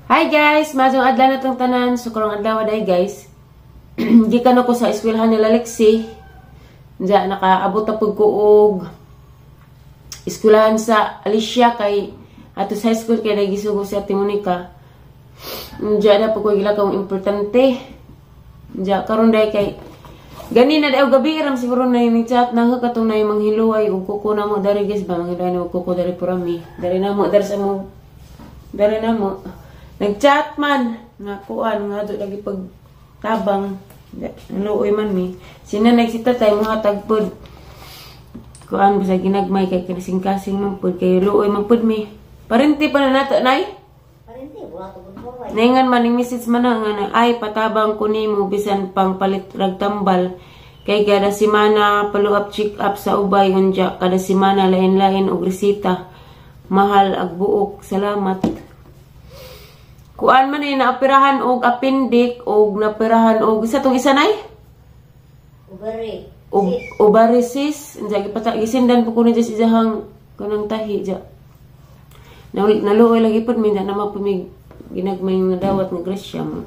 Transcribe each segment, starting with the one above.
Hi guys, maayong adlaw na tong tanan. So karong adlaw day guys. Gikan ako sa eskwelahan nila Lexi. Diya nakaabot na pud ko og eskwelahan sa Alicia kay ato sa high school kay nagisugo si Ate Monica. Diya na pud ko gilakaw importante. Diya karon day kay gani na daw gabi ram siguro na ni chat na katong nay manghiluay og kuko na mo dari guys ba manghiluay na og kuko dari purami. Dari na mo dari sa mo dari na mo. Nag-chat man nga kuan nga do lagi pag tabang luoy man mi sina nagsita tay mga tagpod kuan bisag ginagmay kay kasing-kasing man pud kay luoy man pud mi parente pa na nato nay Parente wala to pud. Naingan man ning message man na nga na, ay patabang ko nimo bisan pang palit rag tambal kay kada semana follow up check up sa ubay unya kada semana lain-lain og resita mahal ag buok salamat. Kuan man ay naoperahan og appendix og naoperahan og isa tong isa nay? Ovary. Og ovary cyst. Unsa gipata gisindan po ko ni sa iyahang kanang tahi ja. Naluoy lagi pud mi na ma pud mi ginagmay nga dawat nga grasya mo.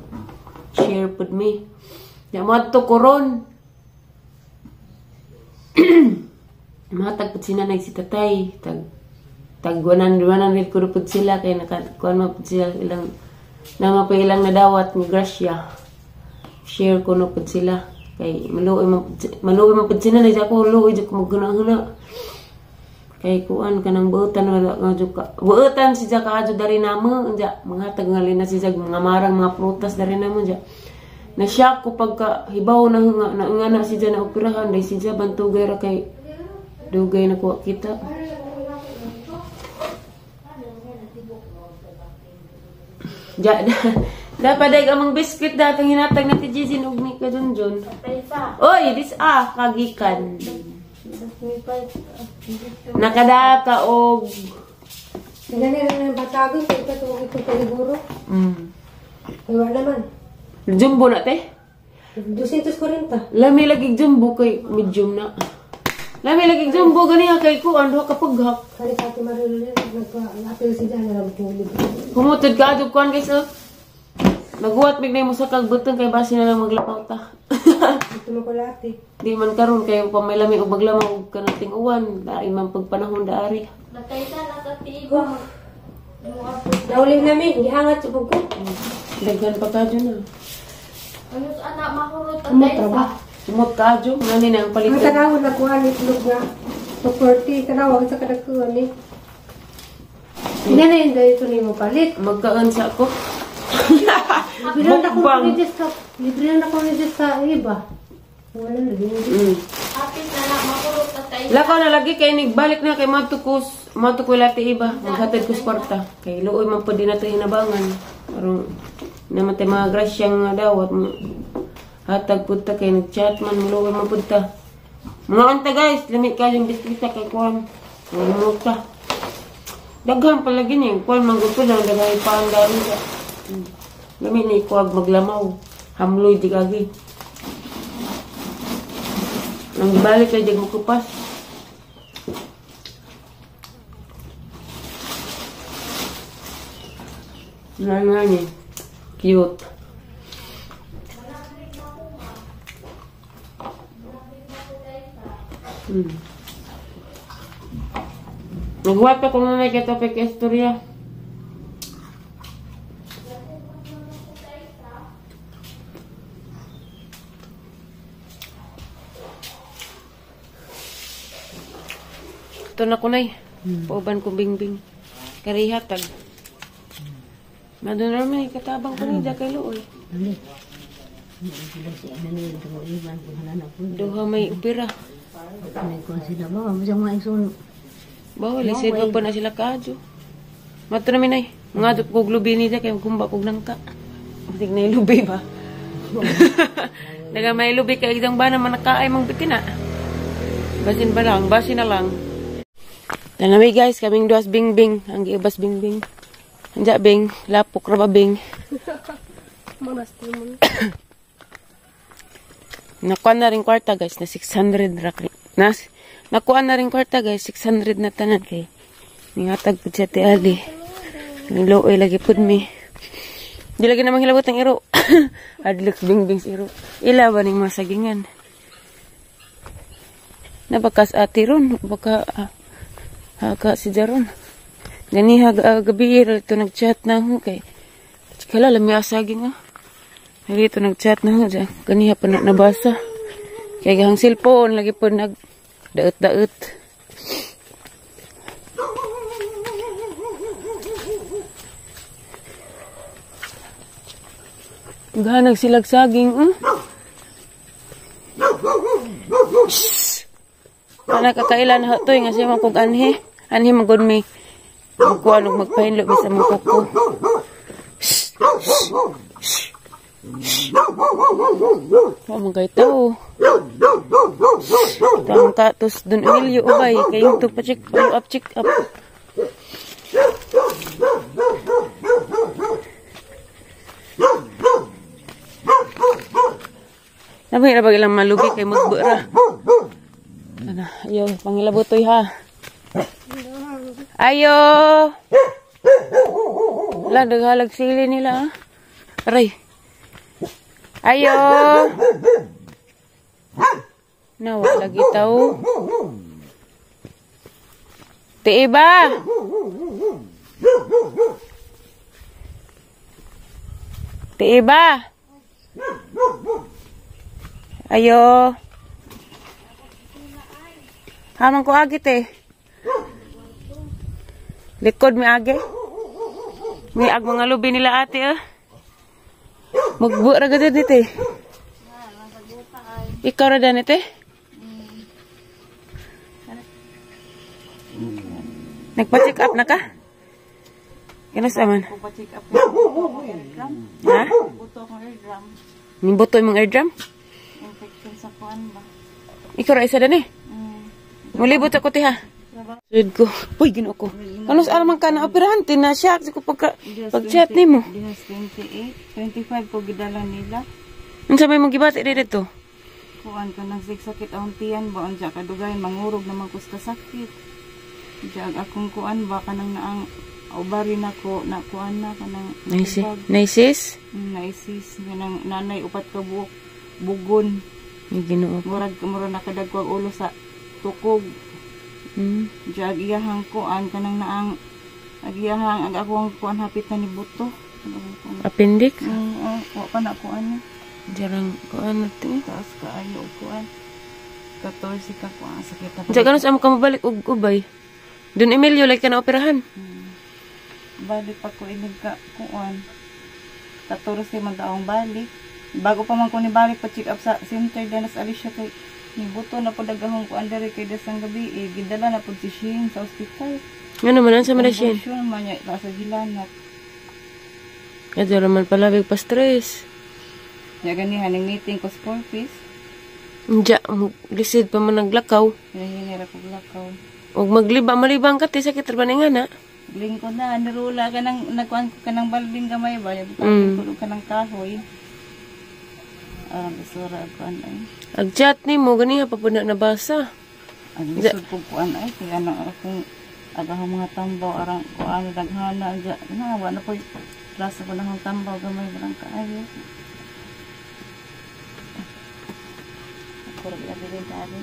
Share pud mi. Ja moadto ko ron. Matag pud sina nag si tatay tag tag 100 ko pud sila kay naka kuan man pud sila ilang nama pa ilang nadawat ni grasya. Share ko no pud sila kay maluoy man pud sila na ako luoy jud ko maggunahuna. Kay kuan kanang buotan wala nga jud ka. Buotan si ja kaadyo dari namo unja manghatag nga lina si jag mga marang mga prutas dari namo ja. Na shock ko pagka hibaw na nga na nga na si ja na operahan dai si ja bantugay ra kay dugay na kuha kita. Ja, dapat day among biskwit datong hinatag na ti Jizin og ni Kadunjun. Oy, this ah kagikan. Nakadaka og Ganyan na ng batagon kay ito itong paliguro. Wala naman. Jumbo na te. 240. Lami lagi jumbo kay medium na. Lami lagi jumbo ganiha kay kuan duha ka paghak. Kani sa Ate Marilyn nagpa-apil si Jana na magtulog. Kumutod ka adto kuan guys oh. Naguwat mig na mo sa kagbutong kay basi na lang maglapaw ta. Ito mo ko lahat eh. Di man karon kay pamaylami og maglamaw og kanang ting-uwan, dai man pagpanahon daari. Nakaysa nakatiba. Naulim namin, gihangat sa bugko. Daghan pa kadyo na. Ano sa anak mahurot ang Umot ra ba? Sumot kadyo, ngani na ang Ang palitan. tanawon na kuha ni itlog nga. 240, tanawon sa kadagkuhan ni. Hindi na yun dahil ito ni mo palit. Magkaan sa ako. Libre na ako Mukbang. ni Jess sa libre na ako ni Jess sa iba. Wala na din. Apit na na mahurot ang tayo. Lakaw na lagi kay nigbalik na kay matukus, matukoy lati iba, maghatid ko sa kwarta. Kay luoy man pud din nato hinabangan. Aron naman tay mga grasyang nga dawat mo. Hatag pud ta kay nagchat man luoy man pud ta. Mga anta guys, lamit kayo yung biskwita kay kuan. Mo ta. Daghan pa lagi ni kuan man gud pud ang daghay pa ang dami sa. Lamit ni kuag maglamaw. Hamloy di kagi. Nang gibalik kay jag mukupas. Nga ni. Cute. Nagwat pa kung nanay kay topic istorya. Ito na kunay. Pauban ko bingbing. Karihatag. Madun ramen katabang ko ni kay luoy. Duha may opera. Bawal isip pa na sila kaadyo. Mato na minay. Mga kog lubi ni kay kumba kog nangka. Basig na lubi ba. Naga may lubi kay isang bana man nakaay mang bitina. Basin ba lang, basin na lang. Tanami guys, kaming duas bingbing, ang giibas bingbing. Anja bing, lapok ra ba bing. Nakuha na rin kwarta guys na 600 ra nas. Nakuha na rin kwarta guys, 600 na tanan kay ningatag pud siya ti Ali. Niluoy lagi pud mi. Di lagi na manghilabot ang iro. Adlok bingbing sa iro. Ila ba ning mga sagingan? Nabakas ati ron. Baka haka si Jaron. Ganiha gabi ito nag-chat na ho kay. Kala lami asaging ah. Dito nag-chat na ho dyan. Ganiha pa na nabasa. Kay gahang cellphone lagi po nag daot-daot. Ganag silag saging. Ana kakailan ha to nga siya man kog anhi. Anhi man gud mi. Magkuan og magpahinlo bisan mong kuko. Wa man kay tao. Tang katos dun Emilio ubay kay to pa check up check up. Nabay ra ba ilang malugi kay magbura. Ana, ayo pangilabot toy ha. Ayo. La daghalag sili nila. Aray. Ayo. Nawa lagi tao. Tiiba. Tiiba. Ayo. Hamang ko agit eh. Likod mi age. Mi ag mga lubi nila ate eh. Magbuo ra gud dito eh. Ikaw ra dan ite? Nagpa-check up na ka? Kano sa man? Pa-check up na. Ha? Buto akong eardrum. Ning buto imong eardrum? Infection sa kuan ba? Ikaw ra isa dan eh. Mulibot ako ti ha. Sud ko. Uy, Ginoo ko. Kano sa man ka na operahan na siya ko pagka pag-chat nimo. Dihas 28, 25 ko gidala nila. Unsa may mong gibati dito? Kuan ka nang sigsakit ang tiyan ba unja kadugay mangurog naman ko sa kasakit. Diya akong kuan ba kanang naang obari nako na kuan na kanang Naisis? Naisis kanang nanay upat ka buok bugon. Ay, Ginoo. Murag murag nakadagko ang ulo sa tukog. Diya iyahang kuan kanang naang agiyahang ag ako ang kuan hapit na ni buto. Appendix? Wa pa na kuan. Jarang kuan natin. Taas kaayo og kuan. 14 ka kuan sakit na. Diya kano sa amo ka mabalik og ubay. Dun Emilio like ka na operahan. Balik pa ko inig ka kuan. 14 man taong balik. Bago pa man ko ni balik pa check up sa center danas Alicia kay ni buto na pud agahong kuan diri kay dasang gabi eh, gidala na pud si Shane sa ospital. Ngano man unsa man na Shane? Convulsion man niya sa gilanat. Adyo man palabig pa stress. Nya ganihan ning meeting ko sa 4 piece. Diya, lisod pa man naglakaw. Hinihingi ra kog lakaw. Og magliba malibang ka ti sakit ra ba ni nga na? Lingkod na nirula ka nang nagkuan ka ng balbing gamay ba? Ko ka ng kahoy. Bisura kuan ay. Ag chat nimo ganiha pa pud na nabasa. Ang lisod ko kuan ay kay ano akong agahong mga tambaw arang kuan daghana ja na wa na koy rasa ko na akong tambaw gamay barang kaayo. Ako ra gyud ari.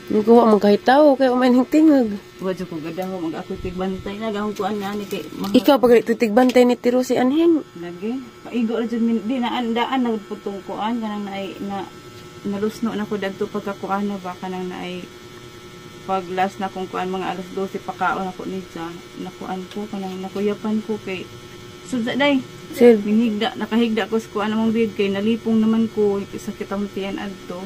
Nikuha man kahit tao kay man tingag. Wa jud ko gadaho mag ako tigbantay na gahong kuan nga ni kay mga Ikaw pag tigbantay ni Tiro si Anhing. lagi paigo ra jud min di na daan na putong kuan kanang naay na nalusno na ko dagto pagkakuan na ba kanang naay pag last na kong kuan mga alas 12 pakaon ako ni siya nakuan ko kanang nakuyapan ko kay sudza day Sir, minhigda nakahigda ko sa kuan among bed kay nalipong naman ko sakit akong tiyan adto.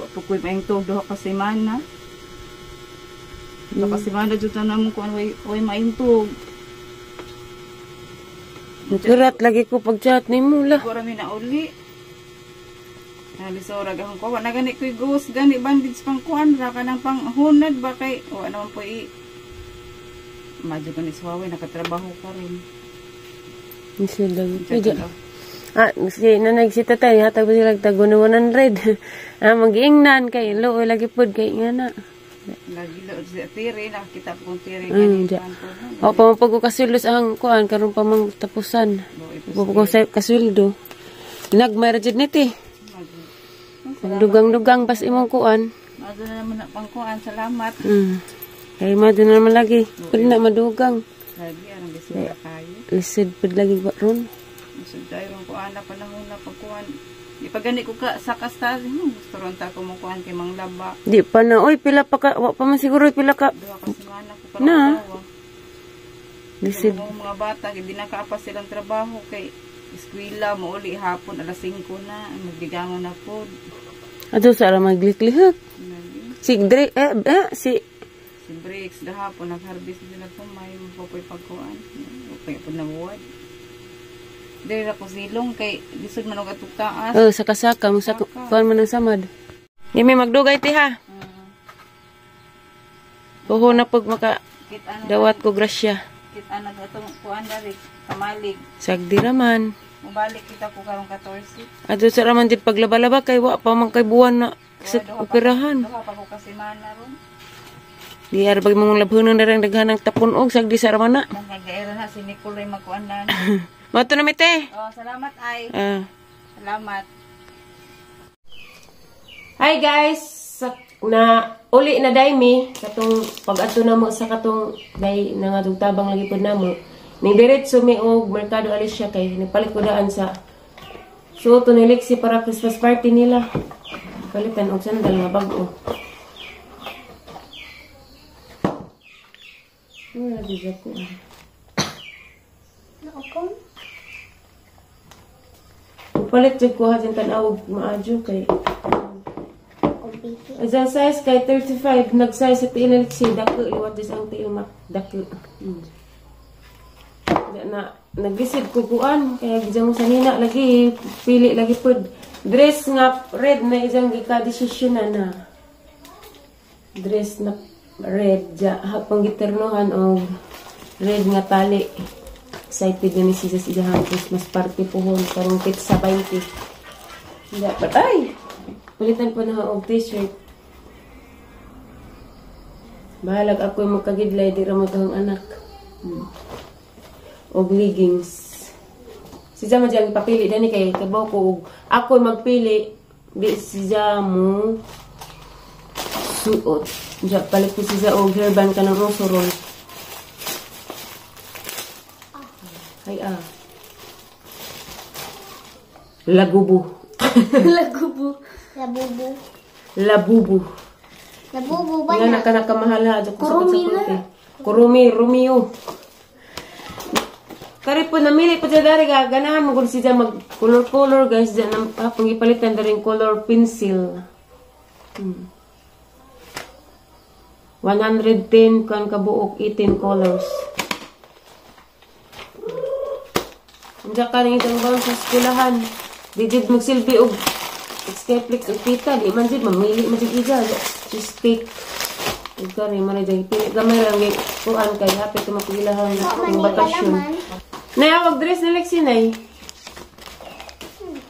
Wa po ko'y maayong tuog duha ka semana. Duha ka semana jud na namo kuan way maayong tuog. Kurat lagi ko pag chat nimo la. Ko rami na uli. Nalisora gahong ko. Wa na gani ko'y ghost gani bandage pang kuan ra kanang pang hunad ba kay wa naman po i Madyo ko ni Suwawi, nakatrabaho ka rin. Lisod lagi. Pwede. Ah, si nanay si tatay hatag ba sila tag 100. Ah, magiingnan kay luoy lagi pod kay nga na. Lagi lo sa tire nakita po kong tire Ja. O pa man pag kasweldo sa ang kuan karon pa mang tapusan. Wa pa ko sa kasweldo. Nagmay ra jud ni ti. Dugang-dugang bas imong kuan. Mato na naman na pangkuan, salamat. Kay mado na naman lagi. Pwede na madugang. Lagi arang lisod kayo. Lisod pud lagi ba ron. Lisod kayo ang kuan na panahon na pagkuan. Di pa gani ko ka sa kasta, gusto ron ta ko mo kuan kay manglaba. Di pa na oy pila pa ka wa pa man siguro pila ka. Duha ka semana ko Na. para. Lisod. Mga mga bata di nakaapas silang trabaho kay eskwela mo uli hapon alas 5 na magdigangon na pod. Ato sa ara magliklihok. Lagi. Si Dre si Si breaks gahapon nag-harvest sila tumay mo pa pagkuan. Okay pod nabuwad. Dili ra ko silong kay lisod man og atong taas. Oh, saka-saka mo sa kuan man ang samad. Di may magdugay ti ha. Puho na pag maka Kita na dawat ko grasya. kita na atong kuan dari kamalig. Sagdi raman. Mubalik kita ko karong 14. Ato sa raman jud paglabalaba kay wa pa man kay buwan na sa operahan. Duha pa ko ka semana ron. Di ara bag mong labhonon na rin daghan ng tapon og sagdi sa raman na. Nagagaira na si Nicole ray magkuan na. Mato na mi te. Oh, salamat ay. Ah. Salamat. Hi guys, na uli na day mi katong pag-adto namo sa katong day nangadug tabang lagi pud namo. Ning diretso mi og Merkado Alicia kay nagpalit ko daan sa suoto ni Lexi para Christmas party nila. Palitan og sandal nga bag-o. Wala di ko. Naukong. Palit jud ko ha dyan tan-aw maadyo kay As ang size kay 35, nag-size sa tiil na Lexi, dako, iwat dis ang tiil mak, dako. Na, nag-visit ko kuan, kaya gidyan mo sa nina, lagi, pili, lagi pod. Dress nga red na isang gika-desisyon na na. Dress na red, ja, hapong giternohan og red nga tali. Excited na ni siya sa iyang Christmas party pohon, karong pizza 20. Dapat, ay! Palitan po na og t-shirt. Bahalag ako'y magkagidlay, di ra mo ang anak. Og leggings. Si Jama dyan ipapili dani kay kabaw ko og ako'y magpili, di si Jamo suot. Diya, palit ko si Ja og hairband ka ng roso ron. Ay ah. Lagubo. Lagubo. Labubu. Labubo. Labubu ba Nga na? na ka nakamahala. Kurumi na. Kurumi, Romeo. Kari po, namili po siya dari. Ganahan mo kung siya mag color-color guys. Diyan ang hapong ipalitan na rin color pencil. 110 kan kabuok, 18 colors. Diyan ka rin itong baon sa eskwelahan. Di jud magsilbi og Skyflex og pita. Di man jud, mamili man jud ija. Just pick. Ug kari man jud pili gamay lang gyud kuan kay hapit ko makugilahan Mani ang bakasyon. palaman. Nay, awag dress ni Lexi nay.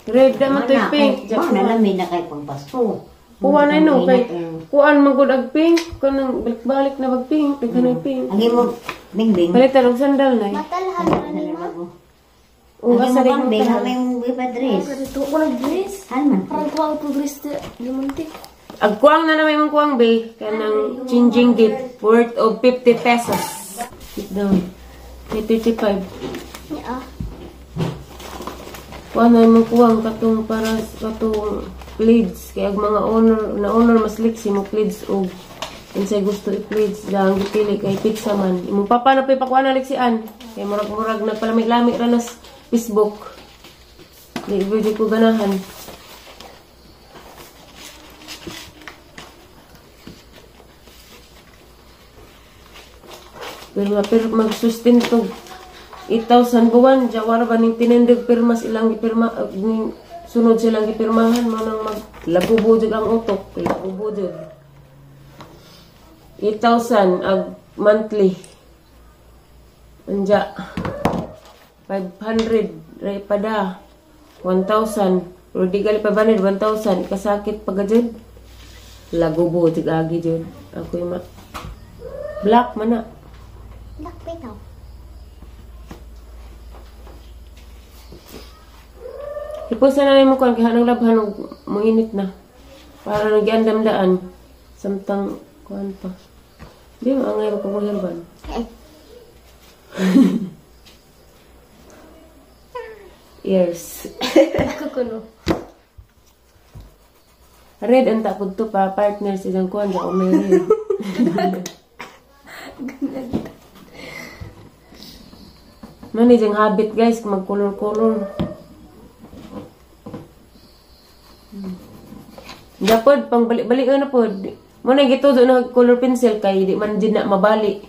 Red na man to'y pink. Mao na lami na kay pang Pasko. Kuha na no kay kuan man gud ag pink kanang balik-balik na bag pink, daghan og pink. Ang imo bingbing. Palitan og sandal nay. Matalhan na ni ma. O Ang asa imo rin mo bangbing, tahal. ang imong ipa-dress. Ganito ko nag-dress. Halman. Parang kuha ko dress na limunti. Ag kuang na naman imong kuang be kanang changing gift worth of 50 pesos. Sit down. May 35. Yeah. Kuha na imong kuang katong para katong pleads kay ag mga owner na owner mas liksi mo pleads og unsay gusto i-pleads lang gipili kay pizza man. Imong papa na pay pakuha na leksian kay murag-murag nagpalamig-lamig ra nas Facebook. Di pwede ko ganahan. Pero pero mag-sustento 8,000 buwan, jawara ba ning tinindig pirmas ilang gipirma ning sunod silang gipirmahan mo nang maglagubo jud ang utok, lagubo jud. 8,000 ag monthly. Anja 500 ray pada 1,000 pero di gali 500 1,000 kasakit pagajud. Lagubo tig-agi jud. Ako yung black man na. Black bitaw. Ipusa na mo kuan kay hanang labhan og moinit na. Para nagyandam daan samtang kuan pa. Di mo angay ko kung herban. Ears. Ako kuno. Red ang tapod to pa partner sa isang kuan sa may red. Mani diyang habit guys, magkulor-kulor. Japod, pang balik-balik na pod. Mo na gitudo na color pencil kay di man jud na mabali.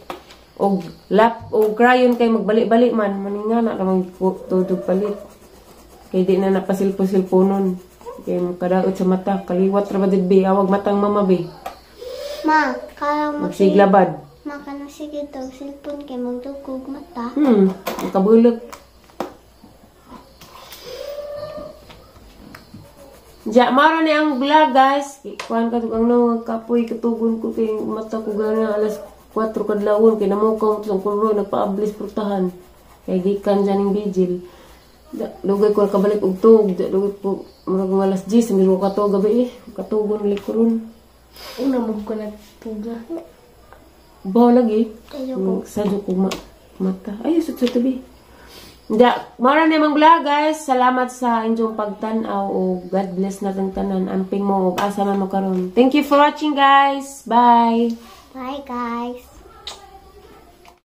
Og lap og crayon kay magbalik-balik man, maninga na lang tudog palit. Kay di na napasilpo-silponon. Kay kadaot sa mata, kaliwat ra ba did bi, awag matang mama bi. Ma, kala mo Magsiglabad. Ma, kanang sige daw, cellphone kay magdugog mata. Kabulok. Ja, maro ni ang vlog guys. Kuan ka ang no kapoy katugon ko kay mata ko gana alas 4 kadlawon kay namukaw sa kulo nagpaablis purtahan. Kay gikan sa ning vigil. Ja, dugay ko kabalik og tuog, ja, dugay ko murag mga alas 10 miro ka to gabi eh. Katugon likuron. Una mo ko nagtuga. Ba lagi. Ayoko. Sadyo ko mata. Ay, sud sa tabi. Ja, mara ni amang vlog guys. Salamat sa inyong pagtan-aw o God bless natong tanan. Amping mo og asa man mo karon. Thank you for watching guys. Bye. Bye guys.